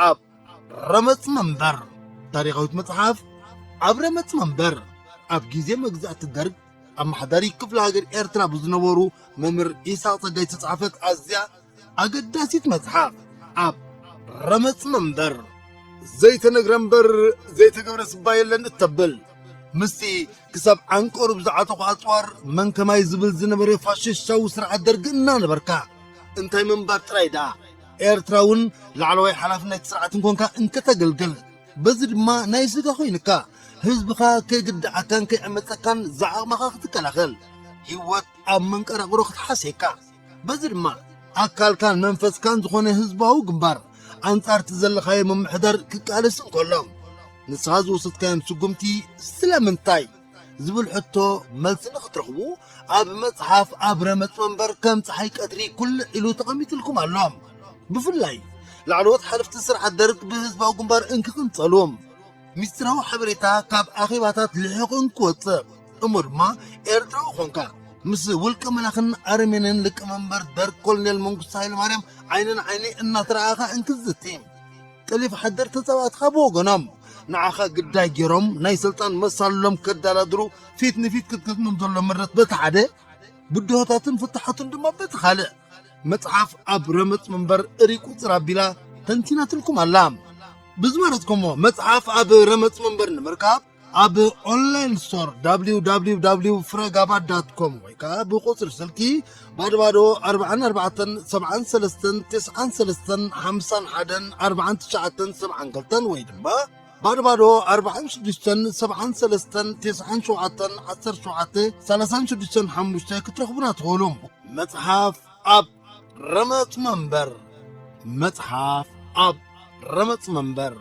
ኣብ ረመጽ መንበር። ታሪኻዊት መጽሓፍ ኣብ ረመጽ መንበር። ኣብ ግዜ መግዛእቲ ደርግ ኣመሓዳሪ ክፍለ ሃገር ኤርትራ ብዝነበሩ መምህር ኢሳቕ ጸጋይ ዝተጻሕፈት ኣዝያ ኣገዳሲት መጽሓፍ ኣብ ረመጽ መንበር። ዘይተነግረ እምበር ዘይተገብረ ስባ የለን እተብል፣ ምስቲ ክሳብ ዓንቀሩ ብዝዓተኹ ኣጽዋር መን ከማይ ዝብል ዝነበረ ፋሽስታዊ ስርዓት ደርጊ እናነበርካ፣ እንታይ ምንባር ጥራይ ደኣ፣ ኤርትራ እውን ላዕለዋይ ሓላፍነት ስርዓት እንኮንካ እንከተገልግል፣ በዚ ድማ ናይ ስጋ ኮይንካ፣ ህዝብኻ ከይግድዓካን ከይዕመጸካን ዝዓቕምኻ ክትከላኸል፣ ህይወት ኣብ መንቀራቕሮ ክትሓስየካ፣ በዚ ድማ ኣካልካን መንፈስካን ዝኾነ ህዝባዊ ግንባር ኣንጻርቲ ዘለኻዮ ምምሕዳር ክቃለስ እንከሎ፣ ንስኻ ዝወሰድካዮም ስጉምቲ ስለምንታይ ዝብል ሕቶ መልሲ ንኽትረኽቡ፣ ኣብ መጽሓፍ ኣብ ረመጽ መንበር ከም ጸሓይ ቀትሪ ኩልዕ ኢሉ ተቐሚጥልኩም ኣሎ። ብፍላይ ላዕለዎት ሓለፍቲ ስርዓት ደርግ ብህዝባዊ ግንባር እንክቕንጸሉ፣ ሚስጥራዊ ሓበሬታ ካብ ኣኼባታት ልሒቑ እንክወጽእ፣ እሞ ድማ ኤርትራዊ ኾንካ ምስ ውልቀ መላኽን ኣረሜንን ሊቀመንበር ደርግ ኮሎኔል መንግስቱ ሃይለማርያም ዓይኒ ንዓይኒ እናተረኣኻ እንክዝቲ፣ ጠሊፍ ሓደር ተጻባእትኻ ብወገኖም ንዓኻ ግዳይ ገይሮም ናይ ስልጣን መሳልሎም ከዳላድሩ ፊት ንፊት ክትገጥሞም ዘሎ ምረት በቲ ሓደ፣ ብድሆታትን ፍታሓቱን ድማ በቲ ካልእ፣ መጽሓፍ ኣብ ረመጽ መንበር እሪ ቁጽር ኣቢላ ተንቲናትልኩም ኣላ። ብዝመረጽኩሞ መጽሓፍ ኣብ ረመጽ መንበር ንምርካብ ኣብ ኦንላይን ስቶር www ፍረጋባ ዳት ኮም ወይ ከዓ ብቁጽሪ ስልኪ ባዶ ባዶ ኣርባዓን ኣርባዕተን ሰብዓን ሰለስተን ተስዓን ሰለስተን ሓምሳን ሓደን ኣርባዓን ትሽዓተን ሰብዓን ክልተን ወይ ድማ ባዶ ባዶ ኣርባዓን ሽዱሽተን ሰብዓን ሰለስተን ተስዓን ሸውዓተን ዓሰርተ ሸውዓተ ሰላሳን ሽዱሽተን ሓሙሽተ ክትረኽቡና ትኽእሉ። መጽሓፍ ኣብ ረመጽ መንበር። መጽሓፍ ኣብ ረመጽ መንበር።